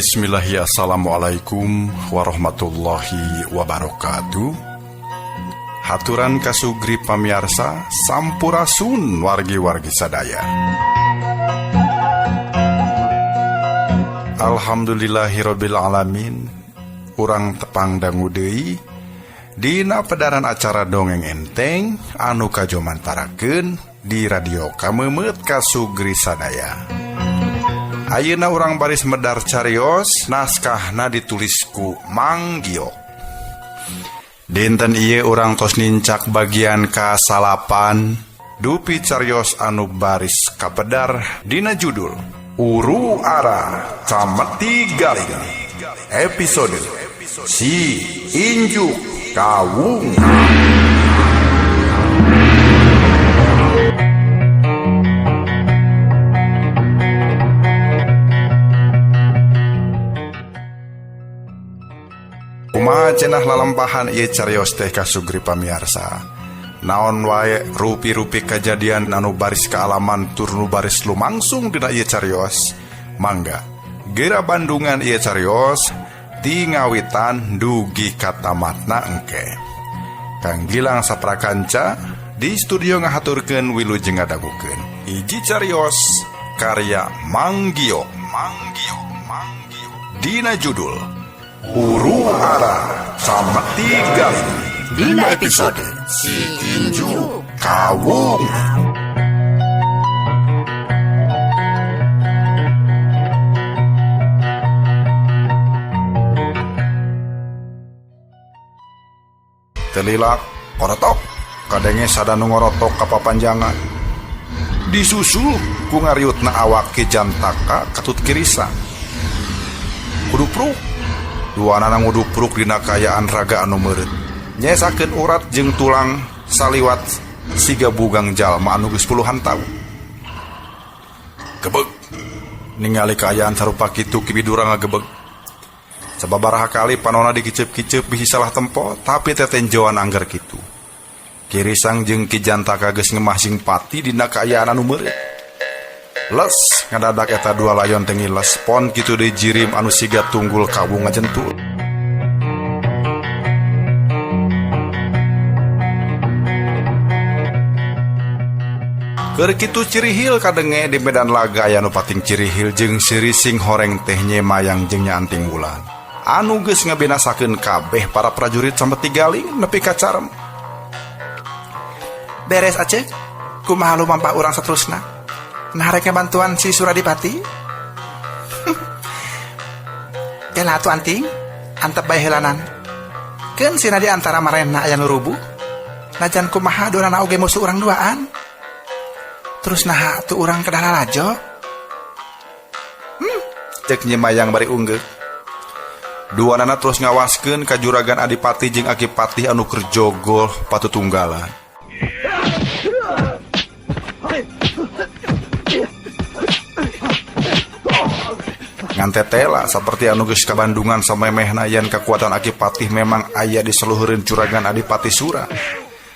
Bismillahirrahmanirrahim. Assalamualaikum warahmatullahi wabarakatuh. Haturan kasugri pamiarsa sampurasun wargi-wargi sadaya. Alhamdulillahirabbil alamin. Urang tepang dangu deui dina pedaran acara dongeng enteng anu kajomantarakeun di radio Kamemeut kasugri sadaya. Ayeuna urang baris medar carios naskahna ditulis ku Mang Giok. Dinten ieu urang tos nincak bagian ka-9 dupi carios anu baris kapedar dina judul Uru Ara Cameti Galing episode Si Injuk Kawung. Kumaha cenah lalampahan ieu carios teh kasugri pamiarsa. Naon wae rupi-rupi kajadian anu baris kaalaman tur nu baris lumangsung dina ieu carios. Mangga gera bandungan ieu carios ti ngawitan dugi katamatna engke. Kang Gilang Saprakanca di studio ngahaturkeun wilujeng ngadagukeun. Hiji carios karya Mang Giok, Mang Giok, Mang Giok. Dina judul Uru Ara Cameti Galing dina episode Si Injuk Kawung. Telilak korotok kadenge sada nu ngorotok ka papanjangan. Disusul ku ngariutna awak Ki Jantaka katut kirisa. Kudupruk duanana ngudupruk dina kaayaan raga anu meureut. Nyesakeun urat jeung tulang saliwat siga bugang jalma anu geus puluhan taun. Gebeg ningali kaayaan sarupa kitu Ki Widura ngagebeg. Sababaraha kali panona dikiceup-kiceup bisi salah tempo, tapi tetenjoan angger kitu. Ki Risang jeung Ki Jantaka geus ngemah sing pati dina kaayaan anu meureut. Les ngadadak eta dua layon teh ngiles pon kitu deui jirim anu siga tunggul kawung ngajentul. Keur kitu cirihil kadenge di medan laga aya nu pating cirihil jeung sirising horeng teh nyemayang jeung nyaanting wulan. Anu geus ngabinasakeun kabeh para prajurit Sameti Galing nepi ka carem. Beres aceh, kumaha lumampah urang saterusna? Nah rek bantuan si Suradipati. Kela atuh anting, antep bae heulanan. Keun sina di antara marena aya nu rubuh. Najan kumaha duanana oge musuh urang duaan. Terus naha atuh urang kedah lalajo? Cek nyemayang bari unggeuk. Duanana terus ngawaskeun ka juragan Adipati jeung Akipatih anu keur jogol patutunggalan. Ngan tetela saperti anu geus kabandungan samemehna yen kekuatan Akipatih memang aya di saluhureun juragan Adipati Sura.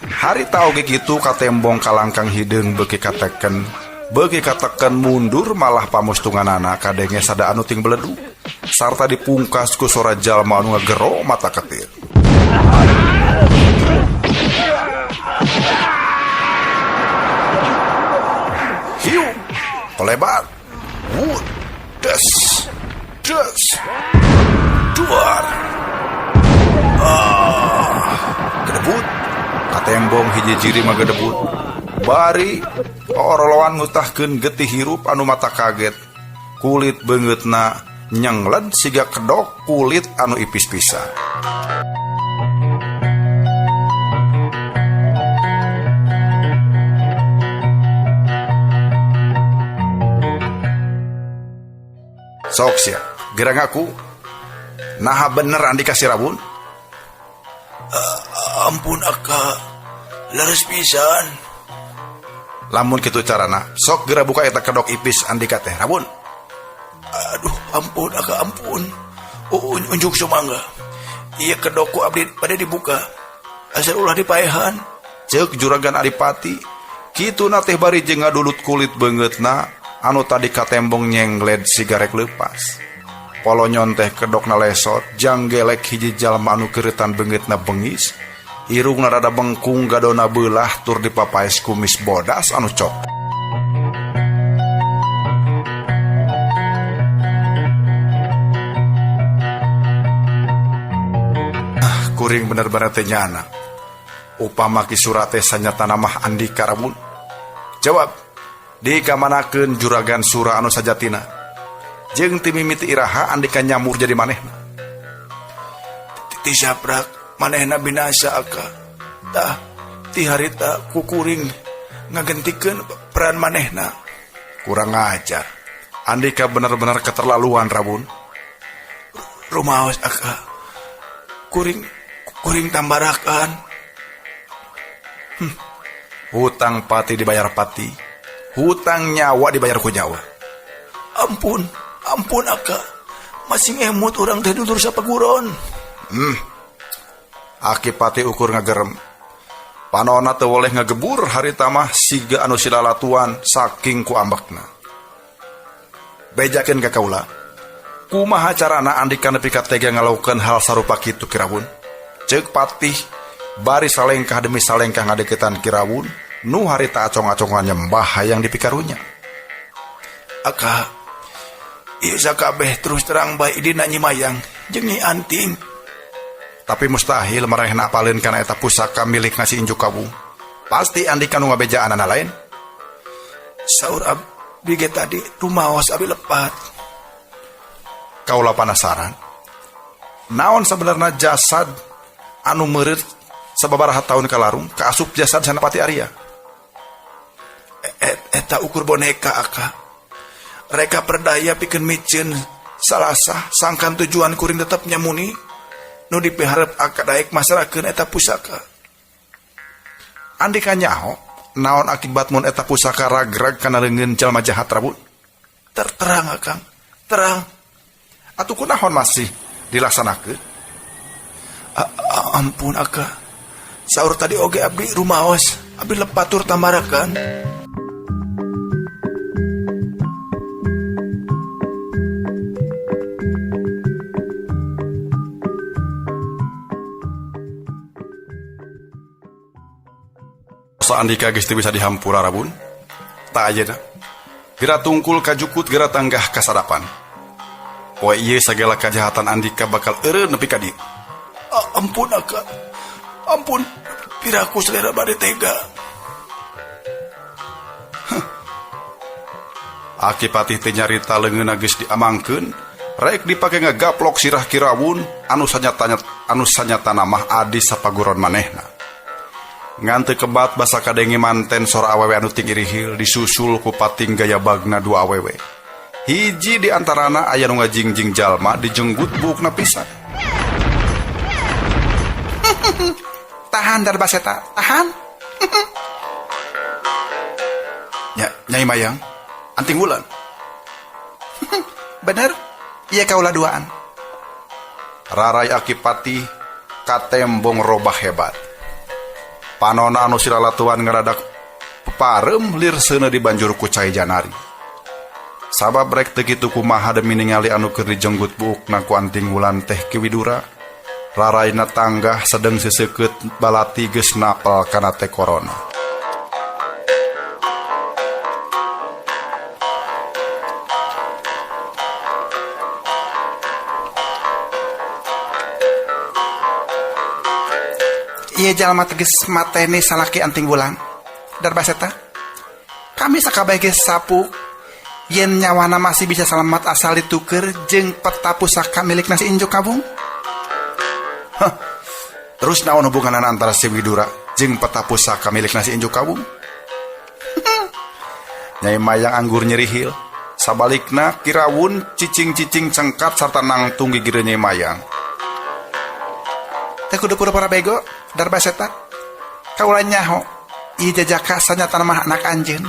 Harita oge kitu katembong kalangkang hideung beuki kateken mundur malah pamustunganana kadenge sada anu ting beledug sarta dipungkas ku sora jalma anu ngagero mata ketir. Hiu Kolebat. Wut. Des. Des. Duar. Ah. Gedebut. Katembong hiji jiri mah gedebut. Bari oroloan ngutahkeun getih hirup anu mata kaget. Kulit beungeutna nyengled siga kedok kulit anu ipis pisan. Sok sia, geura ngaku. Naha bener Andika si Rabun? Ampun aka, leres pisan. Lamun kitu carana, sok geura buka eta kedok ipis Andika teh, Rabun. Aduh, ampun aka, ampun. Unjuk sumangga. Ieu kedok ku abdi bade dibuka. Asal ulah dipaehan. Ceuk juragan Adipati, kituna teh bari jeung ngadulut kulit beungeutna anu tadi katembong nyengled sigarek leupas. Polonyon teh kedokna lesot, janggelek hiji jalma anu keuretan beungeutna bengis, irungna rada bengkung gadona beulah tur dipapaes kumis bodas anu cok. Ah, kuring bener-bener teh nyana. Upama ki surat teh sanyatana mah Andika Rabun. Jawab, dikamanakeun juragan sura anu sajatina. Jeung ti mimiti iraha Andika nyamur jadi manehna. Ti saprak manehna binasa aka. Tah ti harita kukuring ngagentikeun peran manehna. Kurang ajar. Andika bener-bener keterlaluan Rabun. Rumaos aka. Kuring tambarakan. Hutang pati dibayar pati. Hutang nyawa dibayar ku nyawa. Ampun, ampun aka. Masih ngemut urang teh dulur sapaguron. Aki pati ukur ngagerem. Panona teu woleh ngagebur harita mah siga anu silalatuan saking ku ambekna. Bejakeun ka kaula. Kumaha carana Andika nepi ka tega ngalakukeun hal sarupa kitu Ki Rawun? Ceuk patih bari salengkah demi salengkah ngadeukeutan Ki Rawun nu harita acong-acongan nyembah hayang dipikarunya. Aka, ieu sakabeh terus terang bae dina Nyi Mayang jeung Nyi Anting. Tapi mustahil marehna apaleun kana eta pusaka milik si Injuk Kawung. Pasti Andika nu ngabejaanana lain. Saur abdi ge tadi rumaos abi lepat. Kaula panasaran. Naon sebenarna jasad anu meureut sababaraha tahun kalarung kaasup jasad Senapati Arya? Eta ukur boneka aka. Reka perdaya pikeun miceun salasah sangkan tujuan kuring tetep nyamuni nu dipiharep aka daek masrakeun eta pusaka. Andika nyaho naon akibat mun eta pusaka ragrag kana leungeun jalma jahat Rabun? Terang akang, terang. Atuh kunaon masih dilaksanakeun? Ampun aka. Saur tadi oge abdi rumaos, abdi lepatur tamarakan. Sa Andika geus teu bisa dihampura Rabun. Ta ayeuna. Geura tungkul kajukut geura tanggah kasadapan. Poe ieu sagala kajahatan Andika bakal eureun nepi ka dieu. Ampun aka. Ampun, piraku selera bade tega. Heh. Aki patih teh nyarita leungeunna geus diamangkeun, rek dipake ngagaplok sirah Ki Rawun anu sanyatana mah adi sapaguron manehna. Ngan teu kebat basa kadenge manten sora awewe anu ting irihil disusul ku pating gaya bagna dua awewe. Hiji di antarana aya nu ngajingjing jalma dijenggut buukna pisan. Tahan Darbaseta, tahan. Nyai Mayang, Anting Wulan. Bener, iya kaula duaan. Rarai Aki Patih katembong robah hebat. Panona anu silalatuan ngaradak peparem lir seuneu dibanjur ku cai janari. Sabab rek teu kitu kumaha demi ningali anu keur dijenggut buukna ku Anting Wulan teh Ki Widura. Raraina tanggah sedeng seseukeut balati geus napel kana teh korona. Ieu jalma teges mateni salaki anting bulan. Darbaseta. Kami sakabeh ge sapu yen nyawana masih bisa salamat asal dituker jeung peta pusaka milik nasi injuk kabung. Hah. Terus naon hubunganana antara si Widura jeung peta pusaka milik nasi injuk kabung? Nyai Mayang anggur nyerihil. Sabalikna Kirawun cicing-cicing cengkat sarta nangtung gigireun Nyai Mayang. Teh kudu pura-pura bego Darbaseta. Kaula nyaho ieu jajaka sanyatana mah anak anjeun.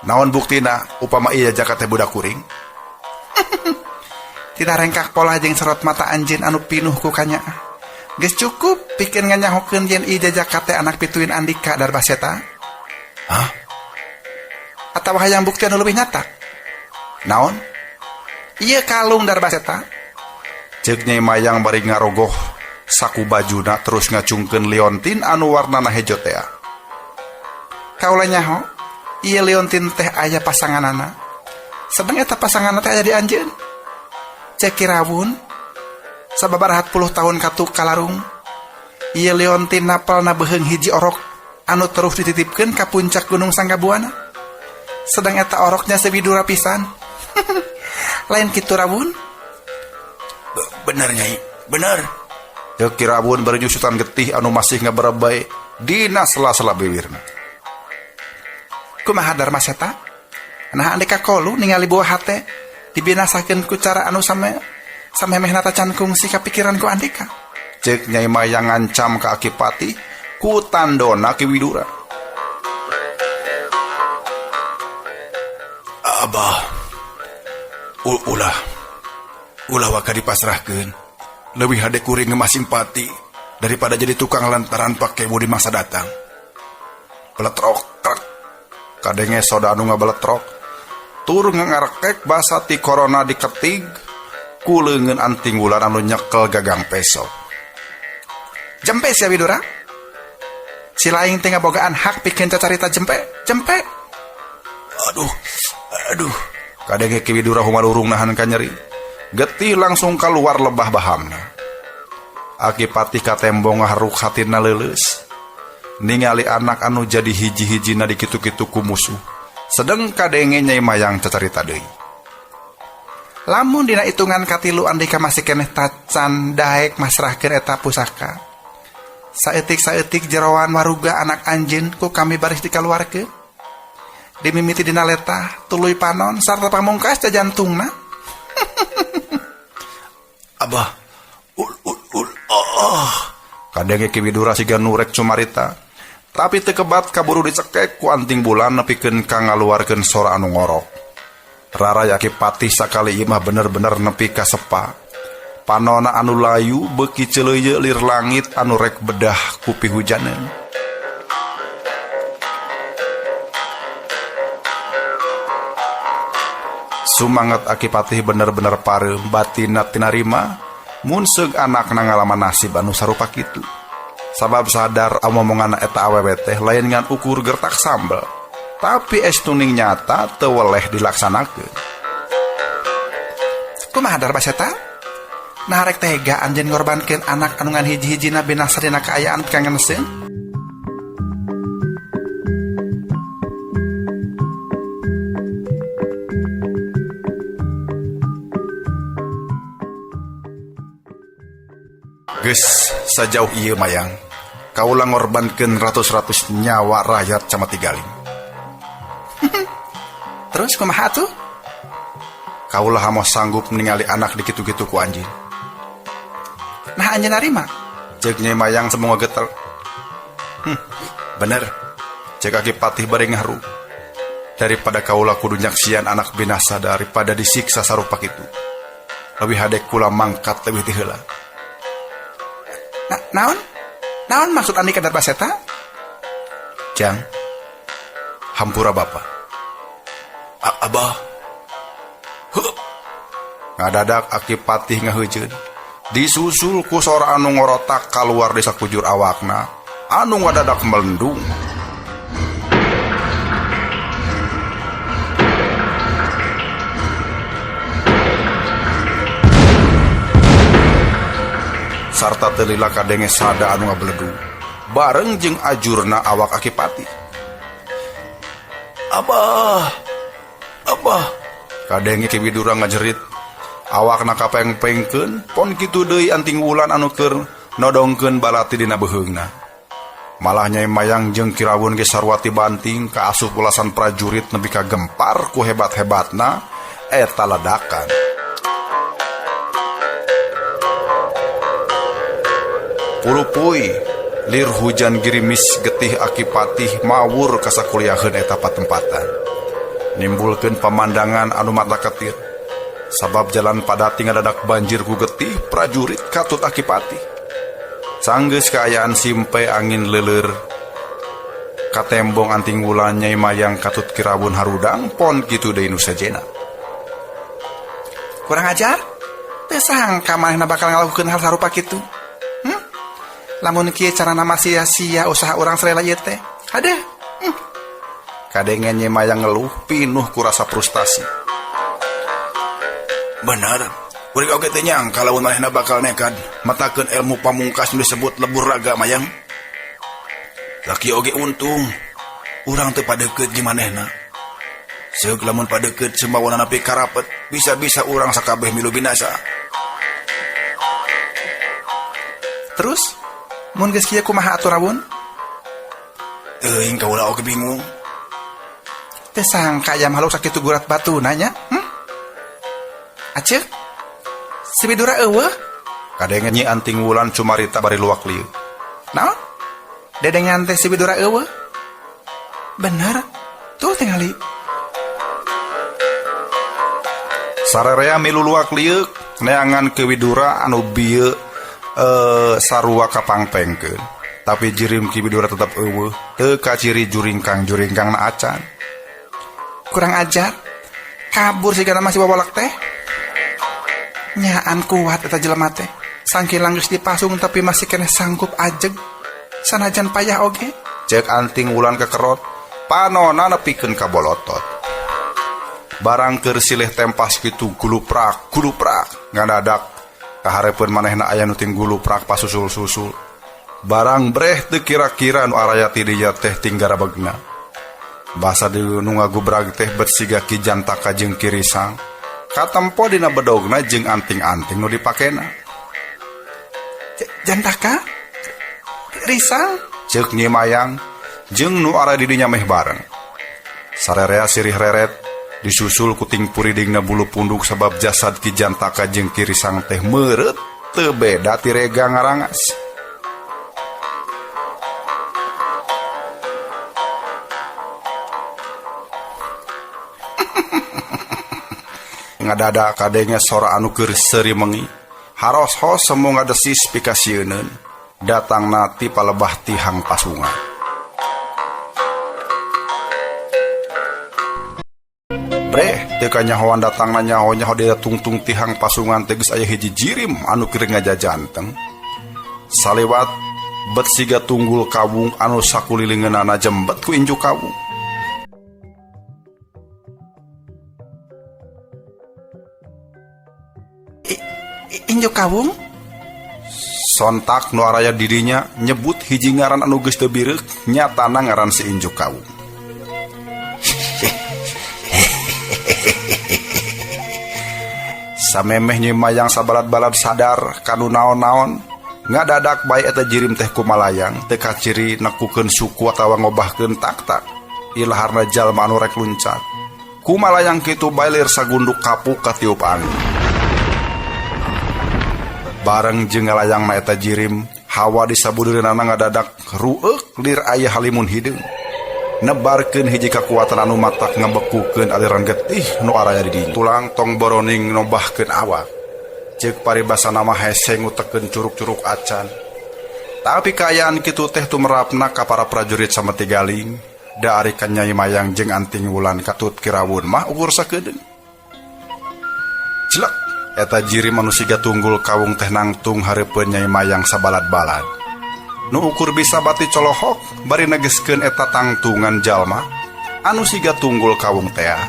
Naon buktina upama ieu jajaka teh budak kuring? Tina rengkak pola jeung sorot mata anjeun anu pinuh ku kanyaah. Geus cukup pikeun nganyahokeun yen ieu jajaka teh anak pituin Andika Darbaseta. Hah? Atawa hayang bukti anu leuwih nyata? Naon? Ieu kalung Darbaseta. Ceuk Nyai Mayang bari ngarogoh saku bajuna terus ngacungkeun liontin anu warnana hejo tea. Kaula nyaho, ieu liontin teh aya pasanganana. Sedeng eta pasanganna teh aya di anjeun. Cek Kirawun, sababaraha puluh tahun katu kalarung, ieu liontin napalna beuheung hiji orok anu terus dititipkeun ka puncak Gunung Sanggabuana. Sedang eta oroknya sewidura pisan. Lain kitu Rawun? Bener Nyai, bener. Ceuk Kirawun bari nyusutan getih anu masih ngaberebay dina sela-sela bibirna. Kumaha Darmaseta? Nah andeka kolu ningali buah hate dibinasakeun ku cara anu same samemehna tacan kungsi kapikiran ku andeka. Ceuk Nyai Mayang ngancam ka Aki Patih ku tandona Ki Widura. Abah, ulah, ulah waka dipasrahkeun. Leuwih hade kuring ngemah simpati daripada jadi tukang lantaran pake budi masa datang. Beletrok krek. Kadenge soda anu ngabeletrok. Tur ngarekek basa ti korona diketig ku leungeun anting wulan anu nyekel gagang peso. Jempe sia Widura. Si laing teh ngabogaan hak pikeun cacarita jempe, jempe. Aduh, aduh. Kadenge Ki Widura humalurung nahan kanyeri. Getih langsung keluar lebah bahamna. Aki Patih katembong ngaharuk hatina leuleus. Ningali anak anu jadi hiji-hijina dikitu-kitu ku musuh. Sedeng kadenge Nyai Mayang cacarita deui. Lamun dina hitungan katilu andika masih keneh tacan daek masrahkeun eta pusaka. Saeutik-saeutik jeroan waruga anak anjeun ku kami baris dikaluarkeun. Dimimiti dina letah, tuluy panon sarta pamungkas jantungna. Abah, ul ul ul oh. Kadenge Ki Widura siga nurek cumarita. Tapi teu kebat kaburu dicekek ku anting bulan nepikeun ka ngaluarkeun sora anu ngorok. Raraya Ki Patih sakali ieu mah bener-bener nepi ka sepa. Panona anu layu beuki ceuleuyeuk lir langit anu rek bedah ku pihujaneun. Sumanget Aki Patih bener-bener pareum batinna tinarima mun seug anakna ngalaman nasib anu sarupa kitu. Sabab sadar omongan eta awewe teh lain ngan ukur gertak sambel, tapi estuning nyata teu weleh dilaksanakeun. Kumaha Darbaseta? Nah rek tega anjeun ngorbankeun anak anu ngan hiji-hijina binasa dina kaayaan kangeneseun? Geus sajauh ieu Mayang, kaula ngorbankeun ratus-ratus nyawa rakyat Camatigaling. Terus kumaha atuh? Kaula hamo sanggup ningali anak dikitu-kitu ku anjeun. Nah anjeun narima? Ceuk Nyai Mayang semua geter. Bener. Ceuk Aki Patih bari ngaharu. Daripada kaula kudu nyaksian anak binasa daripada disiksa sarupa kitu. Leuwih hade kula mangkat leuwih ti heula. Naon? Naon maksud andika Darbaseta? Jang, hampura bapa. Abah. Huh. Ngadadak Aki Patih ngaheujeun. Disusul ku sora anu ngorotak kaluar di sakujur awakna, anu ngadadak melendung. Sarta teu lila kadenge sada anu ngabeledug bareng jeung ajurna awak Aki Patih. Abah! Abah! Kadenge Ki Widura ngajerit. Awakna kapeng-pengkeun, pon kitu deui Anting Wulan anu keur nodongkeun balati dina beuheungna. Malah Nyai Mayang jeung Ki Rawun ge sarua tibanting kaasup ulasan prajurit nepi ka gempar ku hebat-hebatna eta ledakan. Pulupuy, lir hujan girimis getih Aki Patih mawur ka sakuliaheun eta patempatan. Nimbulkeun pamandangan anu mata ketir. Sabab jalan padati ngadadak banjir ku getih prajurit katut Aki Patih. Sanggeus kaayaan simpe angin leuleur katembong Anting Wulan Nyai Mayang katut Ki Rawun harudang pon kitu deui nu sejenna. Kurang ajar? Teu sangka manehna bakal ngalakukeun hal sarupa kitu. Lamun kieu carana mah sia-sia usaha urang sarela ieu teh. Hadeh. Kadenge Nyai Mayang ngeluh pinuh ku rasa frustasi. Bener, kuring oge teu nyangka lamun manehna bakal nekad matakeun ilmu pamungkas nu disebut lebur raga Mayang. Laki oge untung urang teu padeukeut jeung manehna. Seuk lamun padeukeut sumbawana nepi ka rapet, bisa-bisa urang sakabeh milu binasa. Terus mun geus kieu kumaha atuh Rawun? Teuing kaula oge bingung. Teu sangka aya makhluk sakitu gurat batuna nya. Aceuk? Si Widura eueuh? Kadenge Nyi Anting Wulan cumarita bari luak lieu. Naon? Dedengan teh si Widura eueuh? Bener, tuh tingali. Sarerea milu luak lieuk neangan ke Widura anu bieu sarua kapangpengkeun. Tapi jirim Ki Widura tetep eueuh, teu kaciri juringkang-juringkangna acan. Kurang ajar, kabur sigana masih wawalak teh. Nyaan kuat eta jelema teh. Sangkilang geus dipasung tapi masih keneh sanggup ajeg. Sanajan payah oge. Cek Anting Wulan kekerot, panona nepikeun ka bolotot. Barang keur silih tempas kitu guluprak, guluprak, ngadadak kahareupeun manehna aya nu ting guluprak pasusul-susul. Barang breh teu kira-kira nu araya ti dinya teh tinggarabegna. Basa di nu ngagubrag teh bet siga Ki Jantaka jeung Ki Risang. Katempo dina bedogna jeung anting-anting nu dipakena. Jantaka? Risang? Ceuk Nyi Mayang jeung nu araya di dinya meh bareng. Sarerea sirih reret disusul ku ting puridingna bulu punduk sabab jasad Ki Jantaka jeung Ki Risang teh meureut teu beda ti rega ngarangas. Ngadada kadenge sora anu keur seuri mengi. Haros-hos semu ngadesis pikasieuneun. Datangna ti palebah tihang pasungan. Breh, teu kanyahoan datangna nyaho-nyaho dina tungtung tihang pasungan teh geus aya hiji jirim anu keur ngajajanteng. Salewat bet siga tunggul kawung anu sakulilingeunana jembet ku inju kawung. Injo kawung? Sontak nu araya dirinya nyebut hiji ngaran anu geus teu bireuk, nyatana ngaran si Injo Kawung. Samemeh Nyi Mayang sabalad-balad sadar kanu naon-naon, ngadadak bae eta jirim teh kumalayang, teu kaciri nekukeun suku atawa ngobahkeun taktak. Ilaharna jalma anu rek luncat. Kumalayang kitu bae lir sagunduk kapuk katiup angin. Bareng jeung ngalayangna eta jirim, hawa di sabudeurana ngadadak rueuk lir aya halimun hideung. Nebarkeun hiji kakuatan anu matak ngebekukeun aliran getih nu araya di dinya. Tulang tong boroning nobahkeun awak. Ceuk paribasana mah hese ngutekeun curug-curug acan. Tapi kaayaan kitu teh tumerapna ka para prajurit sameti galing, da ari ka Nyai Mayang jeung Anting Wulan katut Ki Rawun mah ukur sakedeung. Jelek eta jirim anu siga tunggul kawung teh nangtung hareupeun Nyai Mayang sabalad-balad. Nu ukur bisa bati colohok bari negeskeun eta tangtungan jalma anu siga tunggul kawung tea.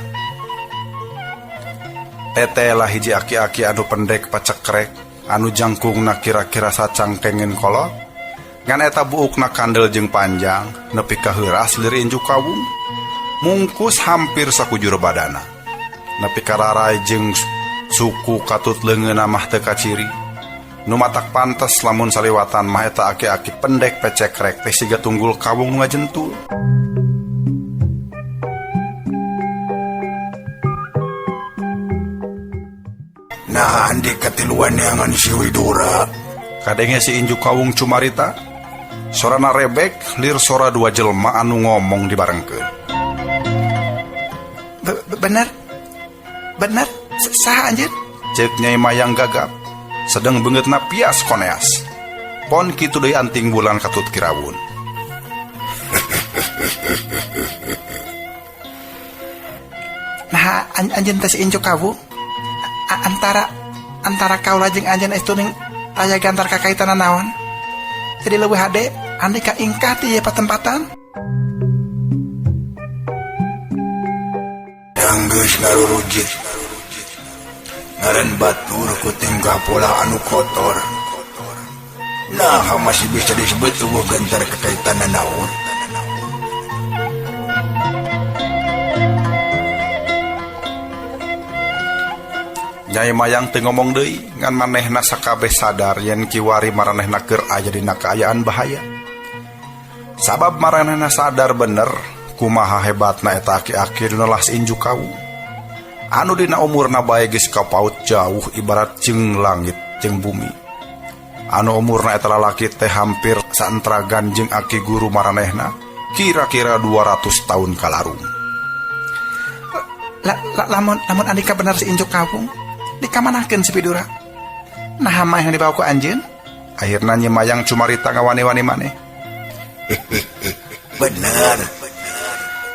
Tetelah hiji aki-aki anu pendek pacekrek, Anu jangkungna kira-kira sacangkengeun kolot. Ngan eta buukna kandel jeung panjang nepi ka heuras lir injuk kawung. Mungkus hampir sakujur badana. Nepi ka rarai jeung suku katut leungeunna mah teu kaciri. Nu matak pantes lamun saliwatan mah eta aki-aki pendek pecekrek teh siga tunggul kawung nu ngajentul. Nah, andika tiluan neangan si Widura. Kadenge si Injuk Kawung cumarita, sorana rebek lir sora dua jelema anu ngomong dibarengkeun. Bener? Bener? Saha anjeun? Ceuk Nyai Mayang gagap, sedeng beungeutna pias koneas. Pon kitu deui anting bulan katut kirawun. Nah, anjeun teh si Injuk Kawung. Antara kaula jeung anjeun estu ning aya gantar kakaitan naon. Jadi leuwih hade andika ingkah ti ieu patempatan. Geus ngarurujit. Ngaran batur ku tingkah pola anu kotor. Nah, masih bisa disebut tubuh gentar kekaitan naon. Nyai Mayang teu ngomong deui, ngan manehna sakabeh sadar yen kiwari maranehna keur aya dina kaayaan bahaya. Sabab maranehna sadar bener kumaha hebatna eta aki-aki nu nelas injuk kawung. Anu dina umurna bae geus kapaut jauh ibarat jeung langit jeung bumi. Anu umurna eta lalaki teh hampir saentragan jeung aki guru maranehna kira-kira 200 tahun kalarung. Lamun andika bener si injuk kawung, dikamanahkeun si Widura? Nah, mah yang dibawa ku anjeun? Akhirna Nyi Mayang cumarita ngawani-wani maneh. Bener.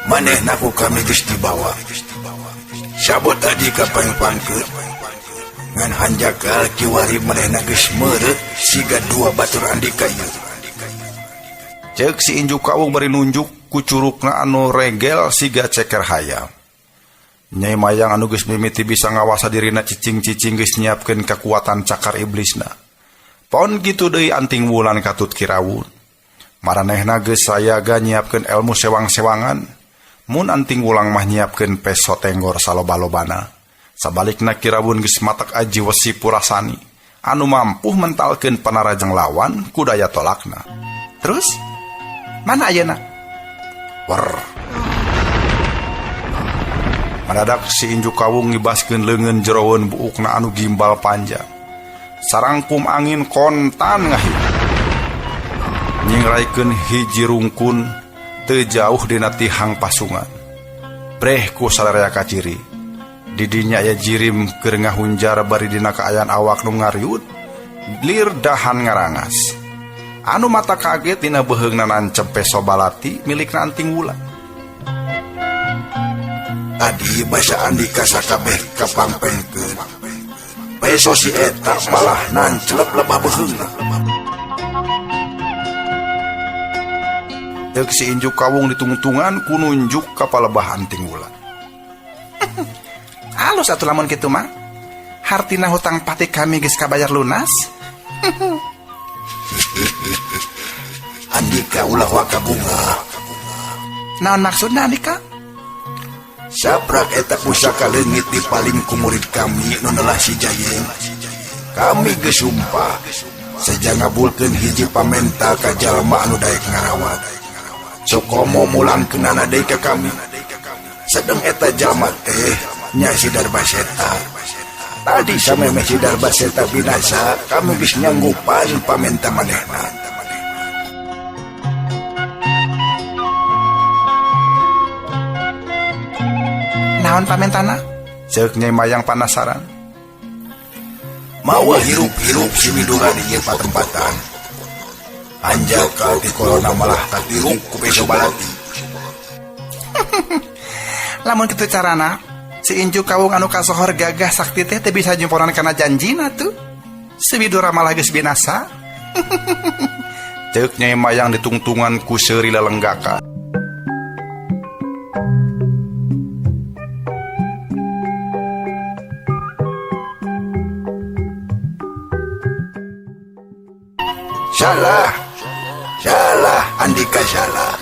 Manehna ku kami geus dibawa. Sabot tadi ka pangpangkeun. Ngan hanjakal kiwari manehna geus meureut siga dua batur andika ieu. Ceuk si Injuk Kawung bari nunjuk ku curugna anu regel siga ceker hayam. Nyai Mayang anu geus mimiti bisa ngawasa dirina cicing-cicing geus nyiapkeun kekuatan cakar iblisna. Pon kitu deui anting wulan katut kirawun. Maranehna geus sayaga nyiapkeun ilmu sewang-sewangan. Mun anting wulang mah nyiapkeun peso tenggor saloba-lobana. Sabalikna kirawun geus matak aji wesi purasani anu mampuh mentalkeun panarajang lawan ku daya tolakna. Terus mana ayeuna? Wer. Madadak si Injuk Kawung ngibaskeun leungeun jeroweun buukna anu gimbal panjang. Sarangkum angin kontan ngahir. Nyingraikeun hiji rungkun teu jauh dina tihang pasungan. Breh ku sararea kaciri. Didinya aya jirim keur ngahunjar bari dina kaayaan awak nu ngariut, lir dahan ngarangas. Anu mata kaget dina beuheungna nancep peso balati milikna anting wulan. Adi basa andika sakabeh kapangpengkeun. Peso si eta malah nancelep lebah beuheungna. Deuk si Injuk Kawung ditungtungan ku nunjuk ka palebah anting wulan. Alus atuh lamun kitu mah. Hartina hutang pati kami geus kabayar lunas. Andika ulah waka bunga. Naon maksudna andika? Saprak eta pusaka leungit di paling ku murid kami nu nelah si Jayeng. Kami geus sumpah seja ngabulkeun hiji pamenta ka jalma anu daek ngarawat. Sokomo mulangkeunana deui ka kami. Sedeng eta jalma teh nya si Darbaseta. Tadi samemeh si Darbaseta binasa, kami geus nyanggupan pamenta manehna. Naon pamentana? Ceuk Nyai Mayang panasaran. Mawa hirup-hirup si Widura di ieu patempatan. Anjaka ti corona malah katirup ku peso balati. Lamun kitu carana, si Injuk Kawung anu kasohor gagah sakti teh teu bisa jumponan kana janjina tuh. Si Widura malah geus binasa. Ceuk Nyai Mayang ditungtungan ku seuri lelenggaka. Salah. Salah Andika salah.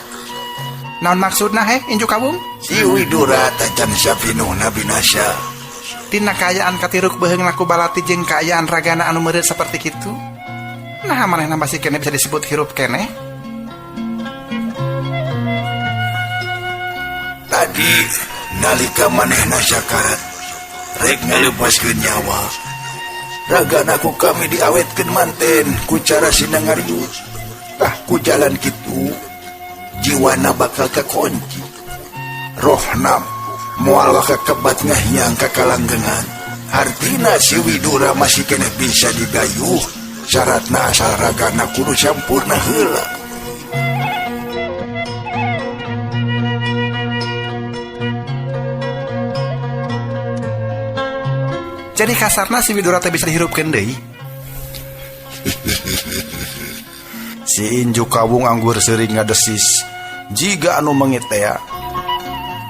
Naon maksudna heh Injuk Kawung? Si Widura tacan sapinuhna binasa. Tina kaayaan katiruk beheungna ku balati jeung kaayaan ragana anu meureut saperti kitu. Nah manehna masih keneh bisa disebut hirup keneh? Tadi nalika manehna sakarat rek ngalepaskeun nyawa. Ragana ku kami diawetkeun manten ku cara sina ngariut. Tah ku jalan kitu jiwana bakal kakunci. Rohna moal waka kebat ngahiang ka kalanggengan. Artina si Widura masih keneh bisa digayuh. Syaratna asal ragana kudu sampurna heula. Jadi kasarna si Widura teh bisa dihirupkeun deui. Si Injuk Kawung anggur seuring ngadesis jiga anu meungit tea.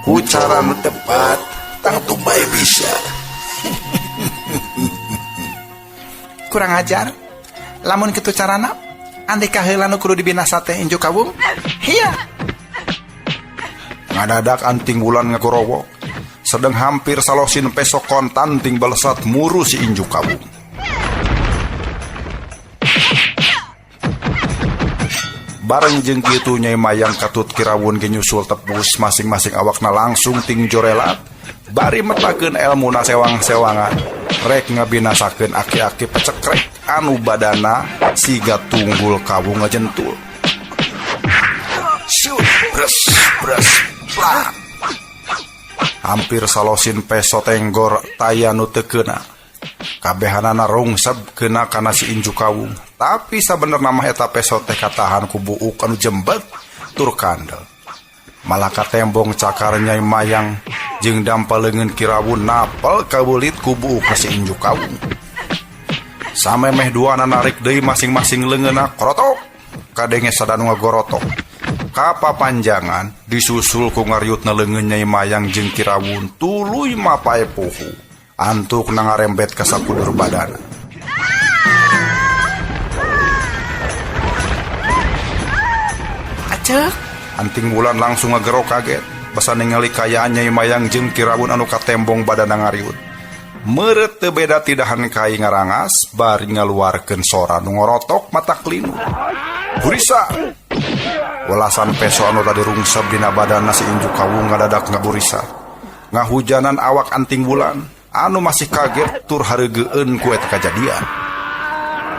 Ku cara nu tepat tangtu bae bisa. Kurang ajar. Lamun kitu carana, andika heula nu kudu dibinasa teh Injuk Kawung. Hiya. Ngadadak anting wulan ngagorowok. Sedang hampir salosin pesok kontan ting balesat muru si Injuk Kawung. Bareng jeung kitu Nyai Mayang katut Kirawun ge nyusul tepus masing-masing awakna langsung ting jorelat bari metakeun elmuna sewang-sewangan rek ngabinasakeun aki-aki pecekrek anu badana siga tunggul kawung ngajentul. Shoot, bres, bres, plak. Hampir salosin peso tenggor taya nu teu keuna. Kabehanana rungsep keuna kana si Injuk Kawung. Tapi sabenerna mah eta peso teh katahan ku buuk anu jembet tur kandel. Malah katembong cakar Nyai Mayang jeung dampa leungeun Kirawun napel kabeulit ku buuk si Injuk Kawung. Samemeh duana narik deui masing-masing leungeunna korotok kadenge sadanu ngagorotok. Kapapanjangan disusul ku ngariutna leungeun Nyai Mayang jeung Kirawun tuluy mapae poho. Antuk na ngarembet ka sakudur badana. Acek. Anting wulan langsung ngagerok kaget basa ningali kaayaan Nyai Mayang jeung Kirawun anu katembong badana ngariut. Meureut teu beda tidahan kai ngarangas bari ngaluarkeun sora nu ngorotok mata klinu. Burisa. Welasan peso anu tadi rungsep dina badana si Injuk Kawung ngadadak ngaburisa. Ngahujanan awak anting wulan anu masih kaget tur hareugeun ku eta kajadian.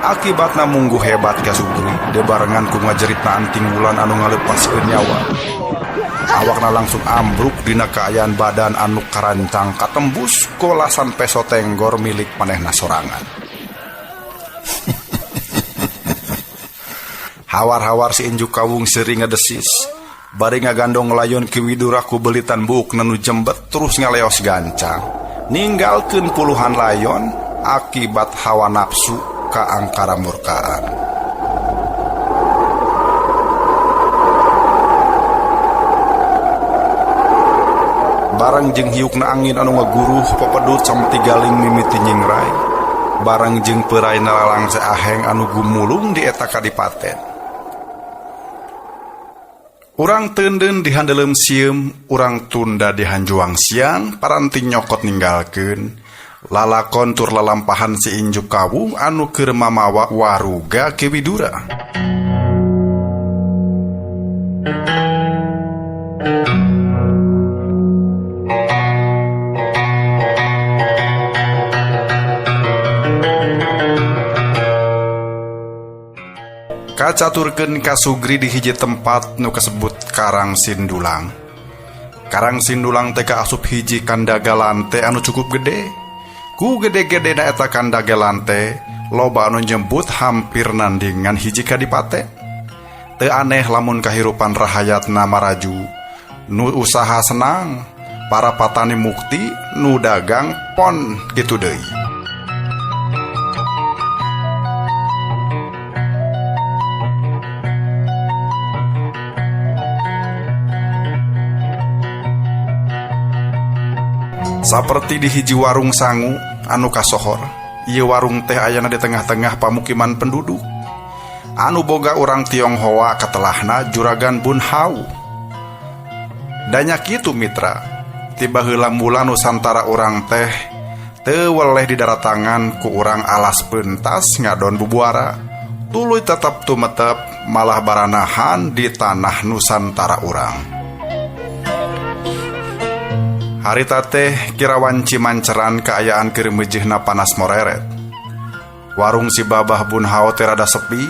Akibatna mungguh hebat ka Sugri debarengan ku ngajeritna anting wulan anu ngalepaskeun nyawa. Awakna langsung ambruk dina kaayaan badan anu karancang katembus ku welasan peso tenggor milik manehna sorangan. Hawar-hawar si Injuk Kawung seuring ngadesis bari ngagandong layon Ki Widura ku belitan buukna nu jembet terus ngaleos gancang ninggalkeun puluhan layon akibat hawa nafsu ka angkara murkaan. Barang jeung hiukna angin anu ngaguruh popedut samti galing mimiti nyingrai. Barang jeung peuraina lalangse aheng anu gumulung di eta kadipaten. Urang teundeun di handeuleum sieum, urang tunda di hanjuang siang, paranti nyokot ninggalkeun. Lalakon tur lalampahan si Injuk Kawung anu keur mamawa waruga Ki Widura. Kacaturkeun ka Sugri di hiji tempat nu kasebut Karang Sindulang. Karang Sindulang teh kaasup hiji kandagalan teh anu cukup gede. Ku gede-gedena eta kandagalan teh loba anu nyebut hampir nandingan hiji kadipaten. Teu aneh lamun kahirupan rahayatna maraju, nu usaha senang, para patani mukti, nu dagang pon kitu deui. Saperti di hiji warung sangu anu kasohor, ieu warung teh ayana di tengah-tengah pamukiman penduduk. Anu boga urang Tionghoa katelahna Juragan Bun Hau. Da nya kitu mitra, ti baheula mula Nusantara urang teh teu weleh didaratangan ku urang alas pentas ngadon bubuara, tuluy tetep tumetep malah baranahan di tanah Nusantara urang. Harita teh kira wanci manceran kaayaan keur meujeuhna panas moreret. Warung si Babah Bun Hao teh rada sepi,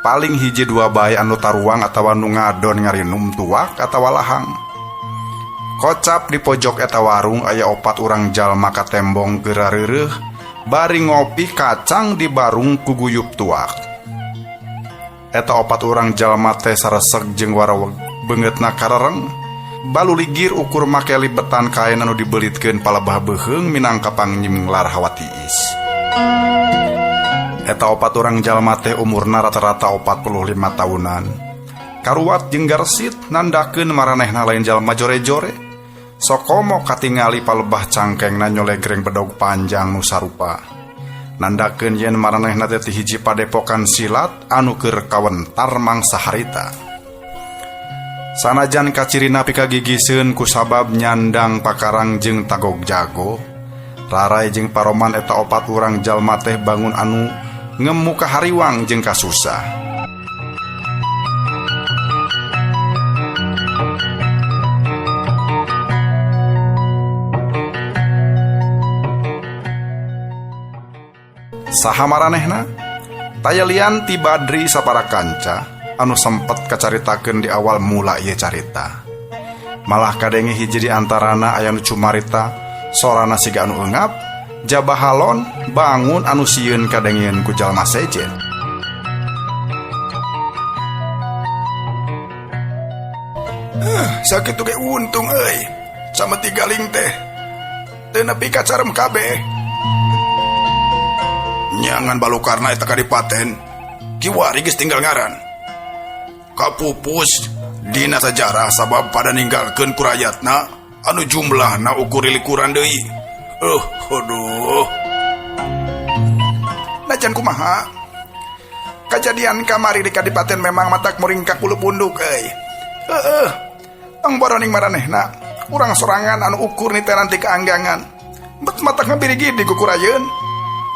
paling hiji dua bae anu taruang atawa nu ngadon ngarinum tuak atawa lahang. Kocap di pojok eta warung aya opat urang jalma katembong keur rareureuh bari ngopi kacang di barung ku guyup tuak. Eta opat urang jalma teh sareseg jeung waraweg beungeutna karereng, baluligir ukur make libetan kain anu dibelitkeun palebah beuheung minangka pangnyinglar hawa tiis. Eta opat urang jalma teh umurna rata-rata 45 tahunan. Karuat jeung garsit nandakeun maranehna lain jalma jore-jore. Sokomo katingali palebah cangkengna nyolegreng bedog panjang nu sarupa. Nandakeun yen maranehna teh ti hiji padepokan silat anu keur kawentar mangsa harita. Sanajan kacirina pikagigiseun ku sabab nyandang pakarang jeung tagog jago, rarai jeung paroman eta opat urang jalma teh bangun anu ngemu kahariwang jeung kasusah. Saha maranehna? Taya lian ti Badri sapara kanca anu sempet kacaritakeun di awal mula ieu carita. Malah kadenge hiji di antarana aya nu cumarita, sorana siga anu eungap, jabah halon bangun anu sieun kadengeun ku jalma sejen. Sakitu ge untung euy. Sameti galing teh. Teu nepi ka carem kabeh. Nyangan balukarna eta kadipaten. Kiwari geus tinggal ngaran. Kapupus dina sajarah sabab pada ninggalkeun ku rakyatna anu jumlahna ukur likuran deui. Aduh. Najan kumaha? Kajadian kamari di kadipaten memang matak muringkak bulu punduk euy. Heeh. Tong boroning maranehna, urang sorangan anu ukur niteran ti kaanggangan. Bet matak ngabirigidi ku kurayeun.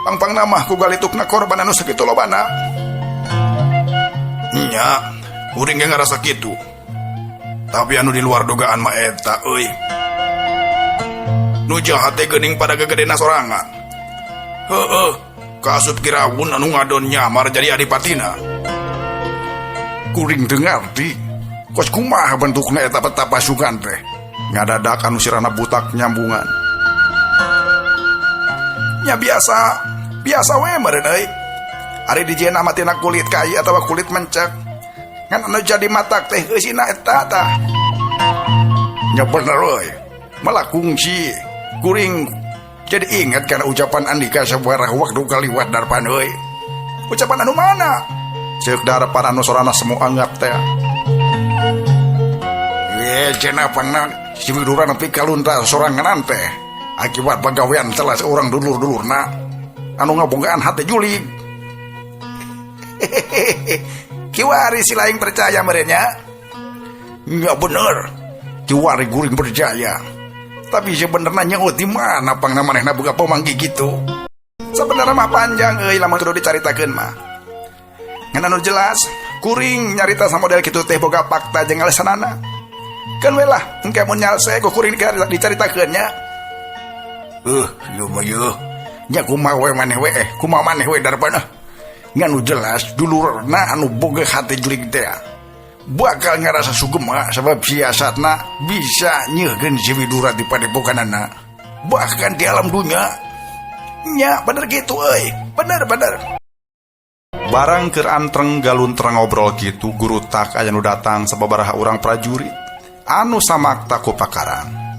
Pangpang namah ku galitukna korban anu sakitu lobana. Nya, kuring ge ngarasa kitu. Tapi anu di luar dugaan mah eta euy. Nu jahat teh geuning pada gegedena sorangan. Heeh, kaasup kirawun anu ngadon nyamar jadi adipatina. Kuring teu ngarti. Kos kumaha bentukna eta peta pasukan teh? Ngadadak anu sirana butak nyambungan. Nya biasa, biasa we meureun euy. Ari dijieuna mah tina kulit kai atawa kulit mencek. Ngan anu jadi matak teh eusina eta tah. Nya bener euy. Malah kungsi kuring jadi ingat kana ucapan Andika sabaraha waktu kaliwat Darpan euy. Ucapan anu mana? Ceuk Darpan anu sorana semu anggap teh. Ye cenah pangna si Widura nepi ka lunta sorangan teh. Akibat pagawean telah seorang dulur-dulurna anu ngabogaan hate julig. Kiwari si lain percaya merenya? Ya bener, kiwari guring percaya. Tapi sebenarnya nyawa di mana pang manehna boga pamanggi gitu. Sebenarnya mah panjang euy lamun kudu dicaritakeun mah. Ngan anu jelas, kuring nyarita sama model kitu teh boga fakta jeung alesanana. Keun we lah, engke mun nyalse ku kuring dicaritakeun nya. Ieu mah yeuh. Nya kumaha we maneh we, kumaha maneh we Darpan ah. Ngan nu jelas dulurna anu boga hate jurig teh bakal ngarasa sugema sebab siasatna bisa nyeuhkeun si Widura di padepokanana bahkan di alam dunia. Nya bener gitu euy, bener bener. Barang keur antreng galuntreng ngobrol kitu gurutak aya nu datang sababaraha urang prajurit anu samakta ku pakarang.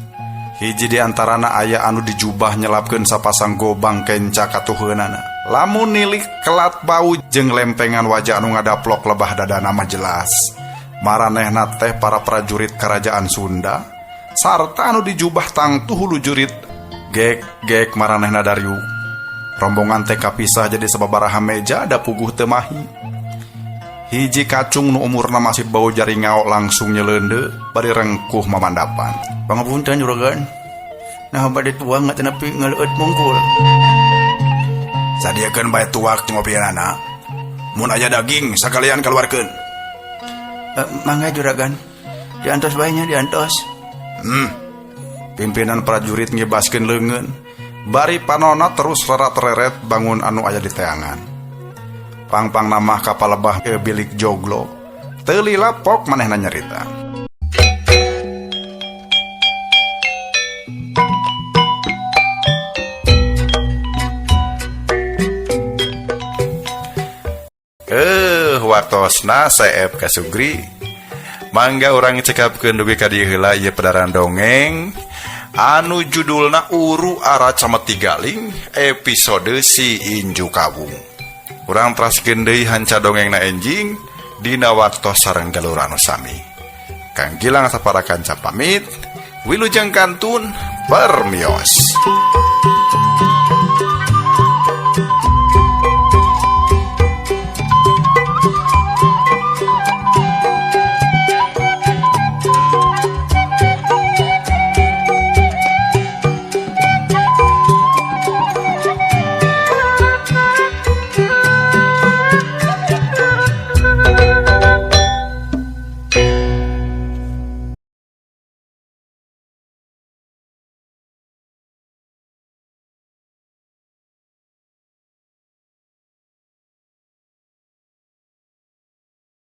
Hiji di antarana aya anu dijubah nyelapkeun sapasang gobang kenca katuheunana. Lamun nilik kelat bau jeung lempengan wajah anu ngadaplok lebah dadana mah jelas. Maranehna teh para prajurit kerajaan Sunda sarta anu dijubah tangtu hulu jurit gek-gek maranehna dariu. Rombongan teh kapisah jadi sababaraha meja da puguh teu mahi. Hiji kacung nu umurna masih bau jaringao langsung nyeleunde bari rengkuh mamandapan. Pangapunten juragan. Nah bade tuang nggak nepi ngaleueut mungkul. Sadiakeun bae tuak jeung ngopianana. Mun aya daging sakalian keluarkeun. Mangga juragan. Diantos bae nya diantos. Pimpinan prajurit ngibaskeun leungeun. Bari panona terus rerat-reret bangun anu aya di teangan. Pangpang namah kapal lebah ke bilik joglo. Teu lila pok manehna nyarita. Waktosna seep kasugri. Mangga urang cekapkeun dugi ka dieu heula ieu pedaran dongeng anu judulna Uru Ara Cameti Galing episode Si Inju Kawung. Urang teraskeun deui hanca dongengna enjing dina waktos sareng galur anu sami. Kang Gilang sapara kanca pamit, wilujeng kantun permios.